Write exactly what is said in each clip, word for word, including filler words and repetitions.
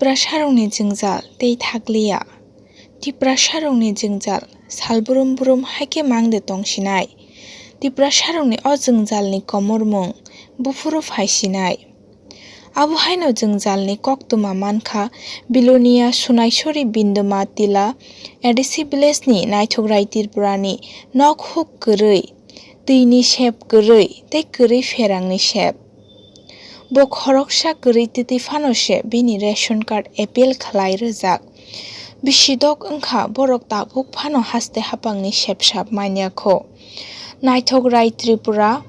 Tiprasarokni jwngjal tei thakliya. Tiprasarokni jwngjal sal brum brum hai khe mang de tongsinai. Tiprasarokni o jwngjalni komormung buphuru phaisinai. Abo haino jwngjalni koktwma mankha Bilonia Sunaisori Binduma Tila A D C village ni Naithokrai Tripura ni nok huk kwrwi, twini sep kwrwi tei kwrwi pherangni sep. Bo khoroksa kwrwi titi phano se bini ration card appeal khlai rwjak. Bisi dok wngkha borok tabuk phano haste hapangni sepsap manya kho. Naithokrai Tripura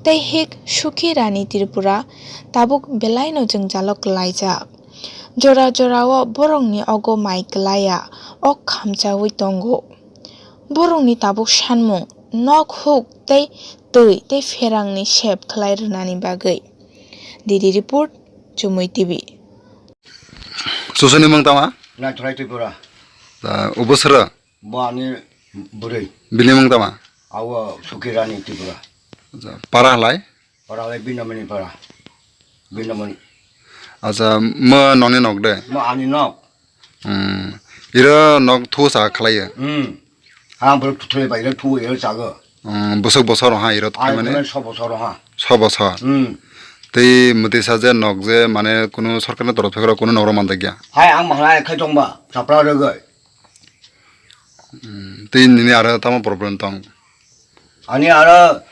tei hik Sukhi Rani Tripura tabuk belaino jwngjalo kwlaijak. Jora jorao borokni ogo mai kwlaiya ok khamchaui tongo. Borokni tabuk sanmung nok huk tei twi tei pherangni sep khlai rwnani bagwi. Didi report, Chumui T V. Susuni mung tama? Naithrai Tripura. Ta, ubo sero? Bo ani bwrwi. Bini mung tama? Awo Sukirani Tripura. Acha, para halai? Para halai Bindamani para. Bindamani. Acha, mo nokni nok de? Mo ani nok. Hmm. Iro nok thusa khlaiyo? Hmm. Ang bwrwi thuthlai bai, iro thu, iro chago. Hmm, bwswk bosor ha iro Ai, thai mani? Thai so bosor ha. So bosor? Hmm. Tei mwtwi sa je nok je mane kunu sorkarni torof thekra kunu nok rok manjakya? Hai, ang mahalai khai tongba, chapra rwgwi. Hmm, tei nini aro tamo problem tong? Ani aro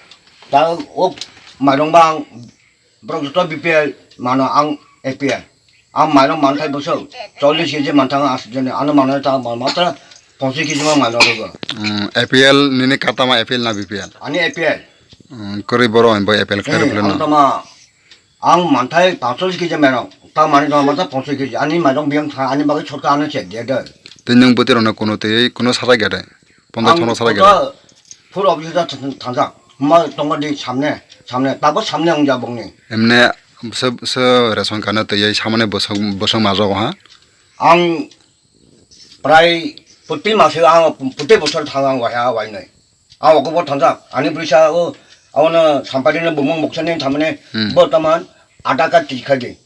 ta o mairong ba ang borok joto B P L mano ang A P L. Ang mairong manthai bwswk chollish K G mantang asjani ano mano ta ma matra ponchis K G ma mano rogo. Hmm, A P L nini katama A P L na B P L? Ani A P L. Hmm, kwrwi borok bo A P L khlai Eh, rwkhlai ang no. Tama Ang manthai paanchos K G merong, ta mani tong mantha paanchos K G, ani mairong biyang tha, ani bagwi sorkar ano check diya de. Tei nwng bwtwi rokno kuno tei kuno sajak ya de? Ponjak thono sajak ya de? Full office da thang-, thangjak, ma tongma di samne, samne, tabo samne wngya bongni. Emne se, se ration card no twi samani bwswk, bwswk majak ha? Ang prai pwtwi mase ang pwtwi bosor thang ang wahya wainai. Ang okobo thangjak. Ani bwrwisa o, abono sampari no bumung moksa ni thamani Hmm. Bo taman Aadhaar card twi khai di.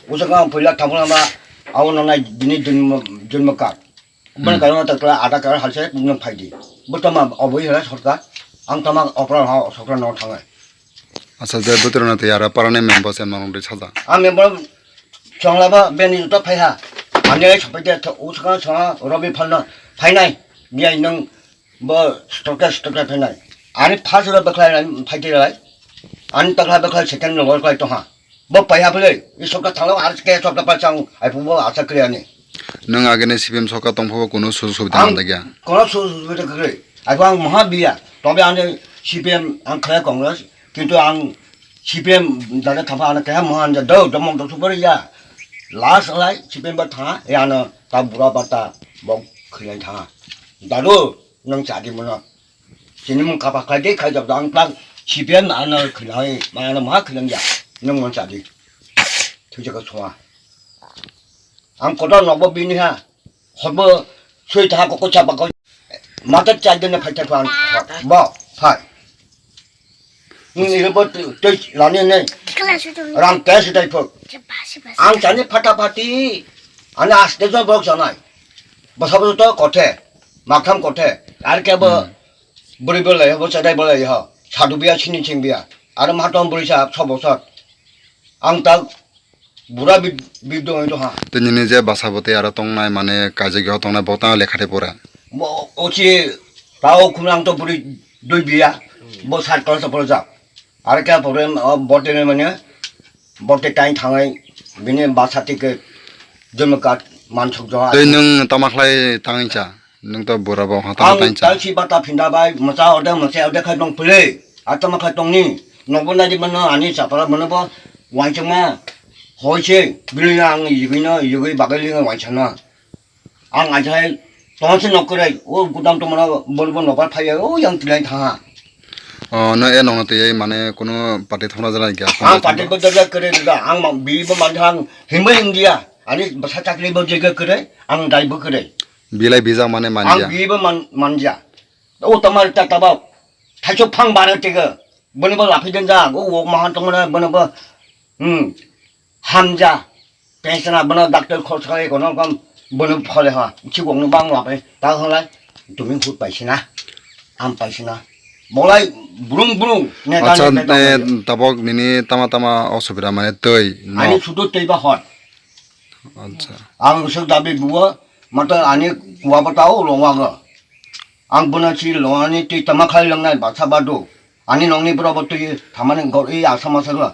Usuk ang puila thamuna ma abono nai bini jonmo, jonmo card. Bini Hmm. Karon takla Aadhaar card halse bumung phai di. Bo tama oboi hala sorkar. Ang tama opra ha sorkar no thangai. Acha, je bwtwi rokno twi aro parani member se norok de saja. Ang member chwngla ba beni juta phai ha. Ani ai sapai de tho, usuk ang chwngla Robi phalno phainai. Biyai nang Bo stoka stoka phainai. Ani first ro bwkhlai nai phaidi rai. Ani takla bwkhlai second ro bwkhlai tongha. Bo paiha bwlai. I soka thanglo ar ke soka pa chang ai phubo asa kre ani. Nwng agene C P M soka tongphubo kuno sujog subida Ang manjakya? Kono sujog subida kre. Ai ang maha biya. Tobe ani C P M ang khlai Congress. Kintu ang C P M dada thapa ana kaya maha anja do domok do super ya. Last lai C P M ba tha ya ano ta bura ba ta bok khilai tha. Daru. Nwng chadi mano. Chini mung kapa khlai de khaijak da ang plak C P M ano khwlai, ma ano ma khwlang ya. Nwng mon chadi. Thujak ka chwa. Ang kotor nokbo bini ha. Hotbo sui tha ko ko chapa ko. Mata chai de na phai thai phan. Bo, phai. Nwng iro bo tei lani ne. Ram te si tai phok. Ang chani phata phati. Ani aste jon bok janai. Basa basa to kothe. Makham kothe. Ar ke bo Hmm. Bwrwi belai ho, bo chadai belai ho. Sadu biya, sini ching biya. Aro mahatom bwrwi sa, so bosor. Ang ta bura bid-, biddo hoi to ha. Tei nini je basa bo tei aro tongnai, mane kaijagyo tongnai, bo tang lekha de pora. Bo, o chi, ta o khum ang to bwrwi dui biya. Bo sat kala sa pora ja. Aro kya problem, o bote ne mane, bote tai thangai, bini basa tike, jonmo card mansuk jo. Tei nwng tama khlai tangwi cha? Nwng to bura bo ha tama Ang tangwi cha. Talsi bata phinda bai, mwsa ode, mwsa ode khai tong phle. Atama khai tong ni. Nokbo nadi mano, ani chapara mano bo, wansukma. Hoi se, bini ang yugwi no, yugwi bagai linga wansana. Ang ajai, tongsi nok kre, o gudam to mano, bol bol nokbar phai, o yang tilai tha. O, no e nokno tei mane kuno party thona jana kya? Ang party bo dada kre da, ang ma-, bi bo man thang, himba him dia. Ani basa chakri bo jega kre, ang dai bo kre. Bilai bijak mane manja. Ang bibo man, manja. O tamar ta tabao. Thaichuk phang bara tege. Bono bo laphi den ja. O wok mahan tongmana bono bo. Hmm. Hamja. Tei sana bono doctor khorsa khlai kono kam bono phole ha. Chibok no bang lapai. Ta halai. Tumi hut paisina. Am paisina. Bolai burung burung. Neta Acha, neta eh, tonglaio. Tabok nini tama tama osubira mane twi no. Ani sudu tei ba hot. Acha. Ang suk dabi buo. Mata ani kuwa ba tao longwa go. Ang bono si longani twi tama khlai langnai baksa badu. Ani nongni bro bo twi thamani gor i asa masa go.